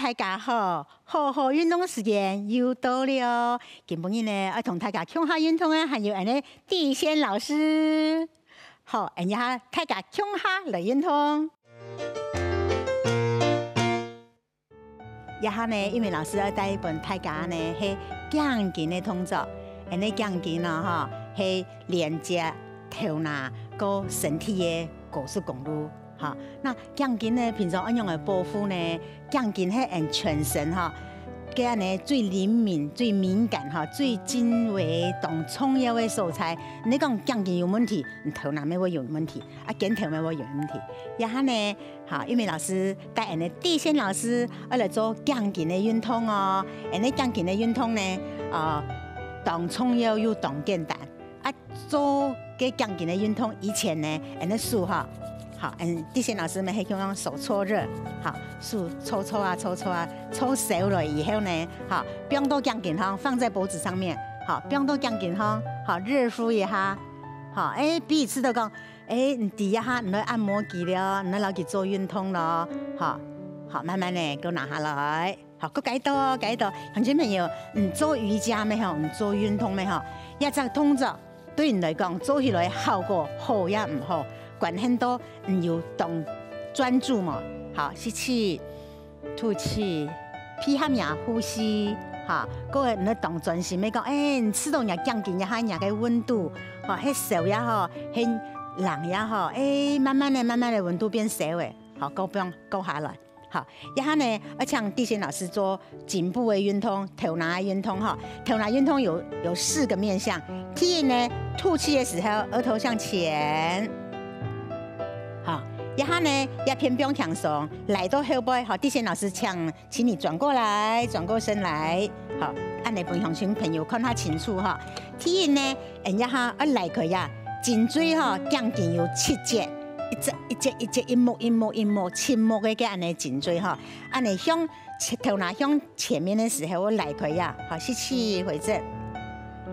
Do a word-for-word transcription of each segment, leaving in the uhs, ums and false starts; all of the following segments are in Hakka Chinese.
大家好，好好運動个時間又到了。今晡日呢，愛同大家共下運動个還有𠊎等个地仙老師。好，恁樣大家共下來運動。這下呢，玉美老師愛帶分大家呢係頸根个動作。恁呢頸根哦，吼，係連接頭那過身體个高速公路。 哈，該頸根呢，平常愛仰仔保護呢？頸根係𠊎全身哈，該恁呢最靈敏、最敏感哈、最精微、當重要个所在。你講頸根有問題，你頭那乜會有問題，啊，肩頭乜會有問題。這下呢，哈，玉美老師帶𠊎等地仙老師愛來做頸根个運動哦。𠊎等頸根个運動呢，呃，當重要又當簡單。 啊，做該頸根个運動以前呢，𠊎等个手哈，好，嗯，地仙老師乜係用手搓熱，好，手搓搓啊搓搓啊，搓燒了以後呢，好，放到頸根項，放在脖子上面，好，放到頸根項，好，熱敷一下，好，欸，彼此都講，欸，你知一下，你來按摩佢了，你來摎佢做運動了，好，好，慢慢个，給我拿下來。 好，過該到哦，該到，鄉親朋友，你做瑜伽乜好，你做運動乜好，這隻動作對你來講做起來效果好也毋好，關係到你有當專注無？好，吸氣，吐氣，配合若呼吸，哈，過後你當專心个講，欸，你試著若頸根也好，若个溫度，吼，係燒也好，係冷也好，欸，慢慢个、慢慢个溫度變燒个，好，過放、過下來。 好，這下呢，愛請地仙老師做頸部个運動、頭那个運動哈。頭那運動有、有四個面向。第一呢，吐氣个時候，額頭向前。好，這下呢，這片放輕鬆，來到後背，好，地仙老師請、請你轉過來，轉過身來。好，恁呢分鄉親朋友看較清楚哈。第一呢， 𠊎這下愛拉開啊，頸椎吼，頸根有七節，一節一節一節，一目一目一目，七目个該恁呢頸椎吼，恁呢向前、頭那向前面个時候愛拉開啊，好，吸氣回正。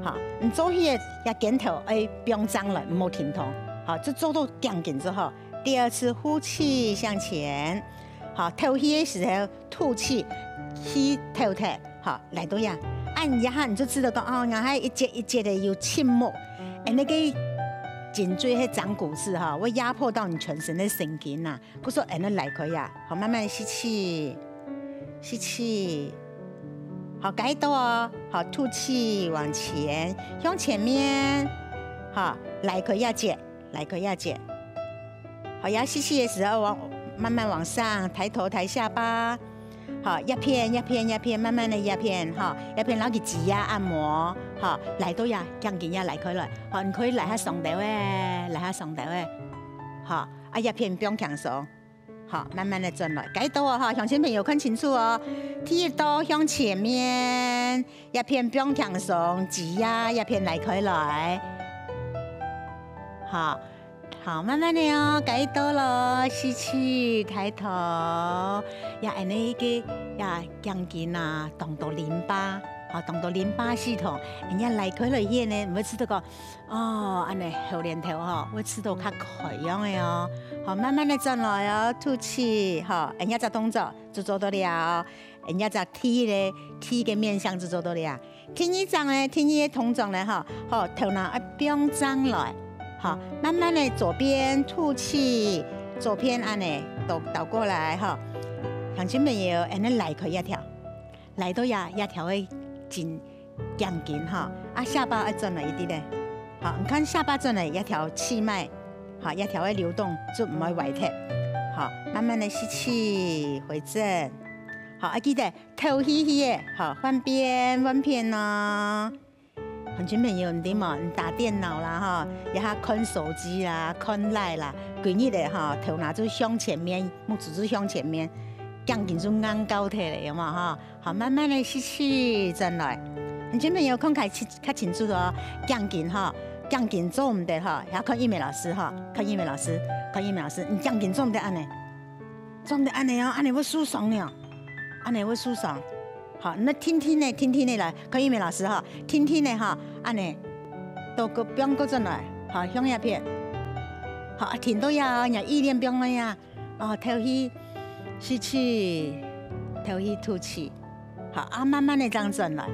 好，你做起个這肩頭愛放正來，毋好停動。好，就做到頸根之後，第二次呼氣向前。好，敨氣个時候吐氣，氣敨敨。 好，來到呀，恁這下你就知著講，哦，𠊎還一節一節个有七目，恁呢个頸椎係掌骨刺哈，會壓迫到你全身个神經吶。故所恁呢拉開呀，好，慢慢吸氣，吸氣，好，該到哦，好，吐氣往前，向前面，好，拉開呀節，拉開呀節。 好，要吸氣个時候往、慢慢往上，抬頭抬下巴。好，一片一片一片，慢慢个一片，哈，一片摎佢擠壓按摩，哈，來到呀，頸根也拉開來，好，你可以拉下上頭欸，拉下上頭欸，好，啊，一片放輕鬆，好，慢慢个轉來，該到哦，哈，鄉親朋友看清楚哦，第一到向前面，一片放輕鬆，擠壓，一片拉開來，好。 好，慢慢个哦，該到囉，吸氣，抬頭。呀，恁呢个呀，頸根啊，當多淋巴，好，當多淋巴系統，人家拉開來个呢，毋會試著講，哦，恁呢喉嗹頭吼，會試著較開揚个哦。好，慢慢个轉來哦，吐氣，好，人家隻動作就做到了。 人家隻第一个、第一个面向就做到了啊。第二隻呢，第二个動作呢，吼，好，頭那愛放正來，好，慢慢个左片吐氣，左片恁呢倒、倒過來，吼。鄉親朋友，恁呢拉開這條，拉到這、這條个頸、頸根，吼，啊，下巴愛轉來一滴咧，好，你看下巴轉來，這條氣脈，好，這條个流動就毋會歪忒，好，慢慢个吸氣，回正。 好，愛記得敨氣氣个，好，換片，換片哦。鄉親朋友，你知無？你打電腦啦，吼，這下看手機啦，看Line啦，歸日个吼，頭那就向前面，目珠就向前面，頸根就硬到忒咧，有無吼？好，慢慢个吸氣，轉來。鄉親朋友，看較清、較清楚哦，頸根吼，頸根做毋得吼，也看玉美老師吼，看玉美老師，看玉美老師，你頸根做毋得恁呢。 做毋得恁呢哦，恁呢會受傷呢，恁呢會受傷。好，你定定个，定定个來，看玉美老師吼，定定个吼，恁呢，倒過、放過轉來，好，向這片。好，啊，停到這哦，若意念放到這，哦，敨氣，吸氣，頭去吐氣。好，啊，慢慢个正轉來。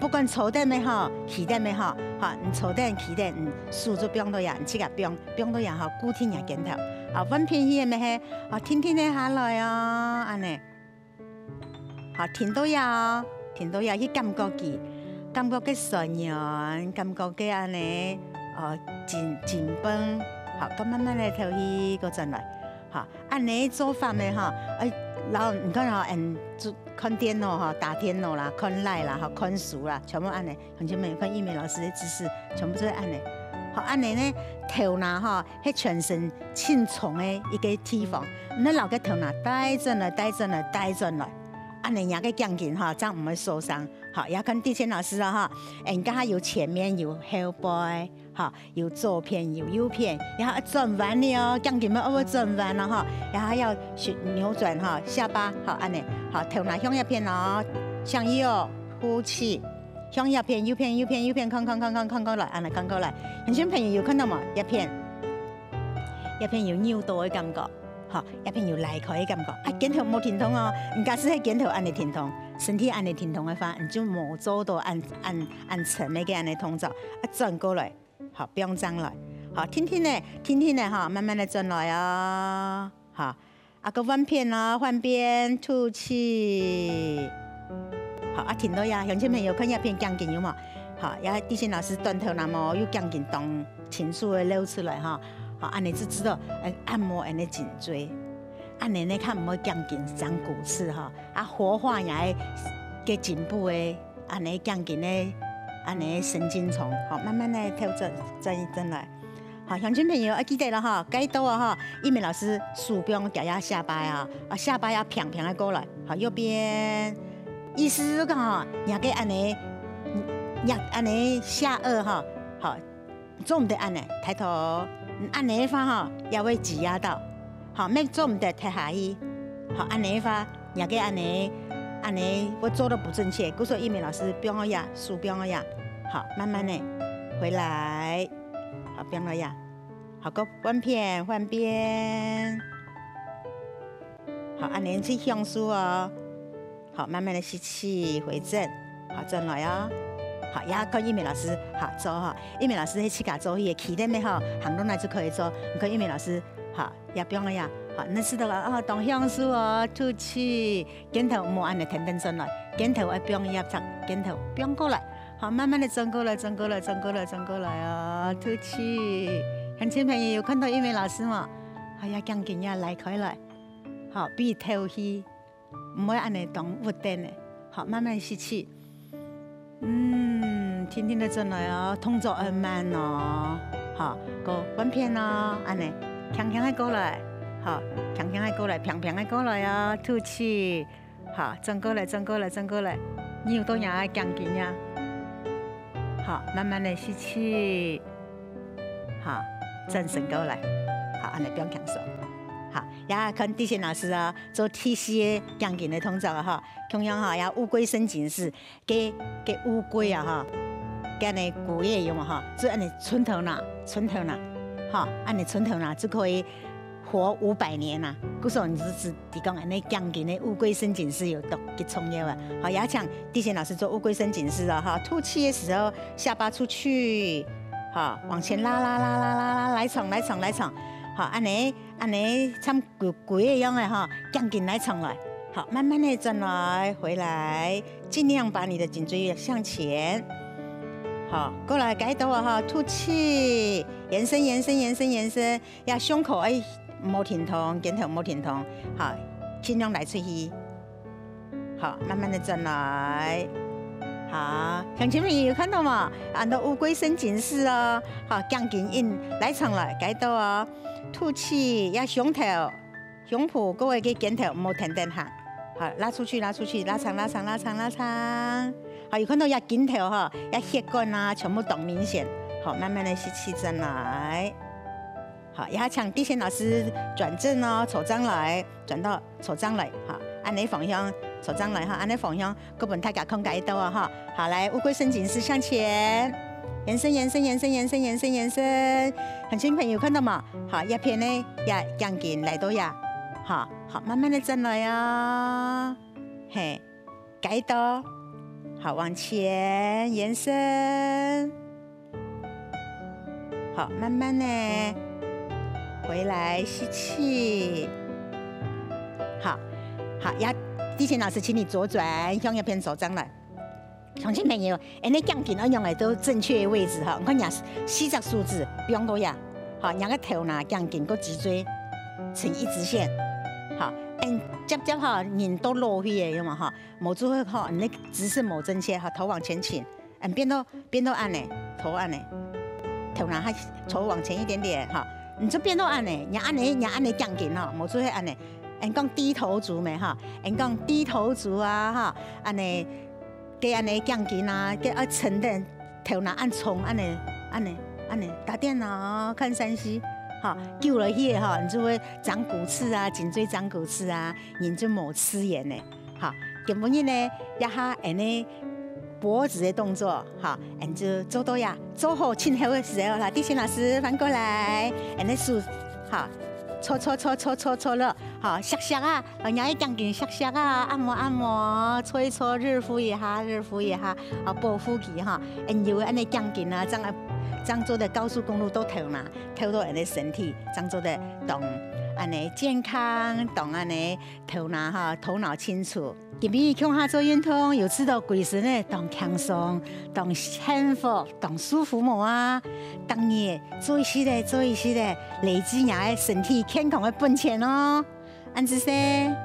毋管坐等也好，企等也好，好，你坐等、企等，你手就放到這，你自家放，放到這好，固定這肩頭。好，換片去个也係，好，定定个下來哦，恁呢。好，停到這哦，停到這去感覺佢，感覺个痠軟，感覺个恁呢，哦，緊，緊繃。好，再慢慢个頭去，過轉來。好， 恁呢做法呢，吼，哎，然後你看吼，嗯，就看電腦吼，打電腦啦，看LINE啦，吼，看書啦，全部恁呢。鄉親朋友看玉美老師个姿勢，全部都係恁呢。好，恁呢呢，頭那吼，係全身盡重个一個地方，你摎該頭那帶轉來，帶轉來，帶轉來，恁呢若个頸根吼，正毋會受傷。好，也看地線老師啊，吼，人家有前面有後背，吼， 有左片有右片，然後轉彎了哦，頸根愛會轉彎了吼，然後要去扭轉哈，下巴，好，恁呢，好，頭那向一片哦，向右，呼氣，向一片，右片，右片，右片，看，看，看，看，看過來，恁呢看過來。鄉親朋友有看到無？一片，一片有扭到个感覺，好，一片有拉開个感覺。啊，肩頭無停動哦，毋過係肩頭恁呢停動，身體恁呢停動个話，你就無做到恁，恁，恁深个恁呢動作。啊，轉過來， 好，放正來。好，定定个，定定个哈，慢慢个轉來哦。好，啊，過換片哦，換片，吐氣。好，啊，停到這，鄉親朋友看這片頸根有無？好，這地線老師轉頭那麼，有頸根當清楚个露出來哈。好，恁呢就知道，哎，按摩恁呢頸椎，恁呢呢，較毋會頸根長骨刺哈。 啊，活化若个，个頸部个，恁呢頸根个，恁呢神經叢，好，慢慢个調整，轉，轉來。好，鄉親朋友，愛記得了哈，該到啊哈，玉美老師手放這下下巴啊，啊，下巴要平平个過來，好，右邊，意思係講哈，若个恁呢，若恁呢下頜哈，好， 做毋得恁呢，抬頭，嗯，恁呢个話吼，也會擠壓到。好，乜做毋得抬下去。好，恁呢个話，若个恁呢，恁呢會做到不正確。故所玉美老師放到這，手放到這，好，慢慢个回來，好，放到這，好，過換片，換邊。 好，恁呢去享受哦。好，慢慢个吸氣，回正。好，轉來哦。好，也看玉美老師，好，做哈。玉美老師係自家做，佢个企等个吼，行動來就可以做。你看玉美老師，好，也放了呀。好，恁呢試著啊，哦，當享受哦，吐氣，肩頭莫恁呢跈等轉來，肩頭愛放一下，肩頭放過來。好，慢慢个轉過來，轉過來，轉過來，轉過來哦，吐氣。鄉親朋友有看到玉美老師無？哎呀，頸根也拉開來。 好，鼻透氣，毋會恁呢當屈等个。好，慢慢吸氣。嗯，定定个轉來哦，動作愛慢哦。好，過換片哦，恁呢，輕輕个過來，好，輕輕个過來，平平个過來哦，吐氣。好，轉過來，轉過來，轉過來，扭到若个頸根呀。好，慢慢个吸氣。 好，轉身過來，好，恁呢放輕鬆。好，也看地線老師啊，做第四个頸根个動作啊，吼，共樣吼，也烏龜伸緊式，該，該烏龜啊，吼，該恁呢龜仔有無吼，就恁呢伸頭那，伸頭那，吼，恁呢伸頭那就可以活五百年啊。故所你就知 知講恁呢頸根个烏龜伸緊式有多个重要啊。好，也請地線老師做烏龜伸緊式哦，哈，吐氣个時候下巴出去，好，往前拉拉拉拉拉拉，拉長拉長拉長，好，恁呢恁呢像龜龜个樣个哈，頸根拉長來，好，慢慢个轉來回來，盡量把你的頸椎向前，好，過來該到啊哈，吐氣，延伸延伸延伸延伸， 呀，胸口愛莫停動，肩頭莫停動，好，盡量拉出去，好，慢慢个轉來，好，鄉親朋友有看到無？恁呢烏龜伸緊式哦，好，頸根硬拉長來，該到哦，吐氣，呀，胸頭，胸脯各位个肩頭莫跈等行，好，拉出去，拉出去，拉長，拉長，拉長，拉長，好，有看到呀，肩頭哈，呀，血管啊，全部當明顯，好，慢慢个吸氣轉來。 好，也請地線老師轉正哦，坐正來，轉到坐正來，哈，恁呢方向坐正來哈，恁呢方向，各位大家看該到啊哈。好，來，烏龜伸緊式向前，延伸，延伸，延伸，延伸，延伸，延伸。鄉親朋友看到無？好，這片呢，也頸根來到呀，好，好，慢慢个轉來啊。嘿，該到，好，往前延伸，好，慢慢的回來吸氣，好，好，呀，地勤老師，請你左轉，向右片走正來。鄉親朋友，恁呢頸根愛仰仔做正確个位置吼，你看若四隻手指放到這，吼，若个頭那頸根个脊椎成一直線，吼，恁接接吼，人都落去个，有無吼？ 無注意吼，你个姿勢無正確吼，頭往前傾，嗯，變到變到恁呢，頭恁呢，頭那還頭往前一點點吼，你就變到恁呢，若恁呢，若恁呢頸根吼，無注意恁呢，人講低頭族咩吼，人講低頭族啊吼，恁呢，該恁呢頸根啊，該愛沉等，頭那恁重恁呢，恁呢，恁呢，打電腦看三C，吼，久了去吼，你就會長骨刺啊，頸椎長骨刺啊，人就無自然呢。 好，今晡日呢，這下恁呢脖子个動作，好，恁就做到這，做好盡後个時候啦，地勤老師翻過來，恁呢手，好，搓搓搓搓搓搓了，好，錫錫啊，哦，若个頸根錫錫啊，按摩按摩，搓一搓，熱敷一下，熱敷一下，好，保護佢哈，恁有恁呢頸根啊，正正做得高速公路都透嘛，透到恁呢身體，正做得當恁呢健康，當恁呢頭那哈，頭腦清楚。 今晡日共下做運動，有試著歸身仔當輕鬆、當幸福、當舒服無啊？逐日做一息仔，做一息仔，累積若个身體健康个本錢哦。恁仔細。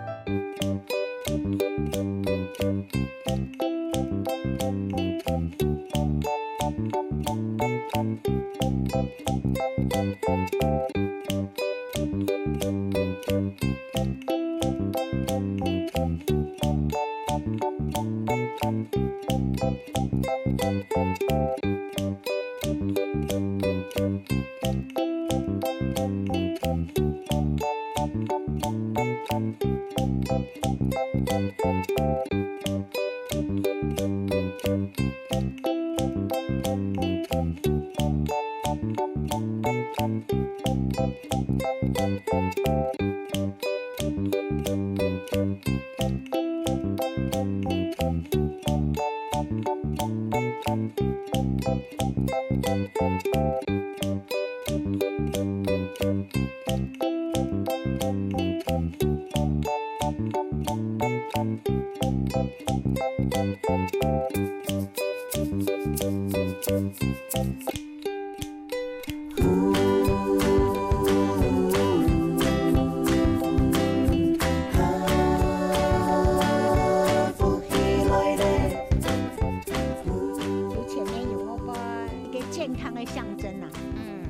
有前面有後背，一個健康的象徵啊。嗯。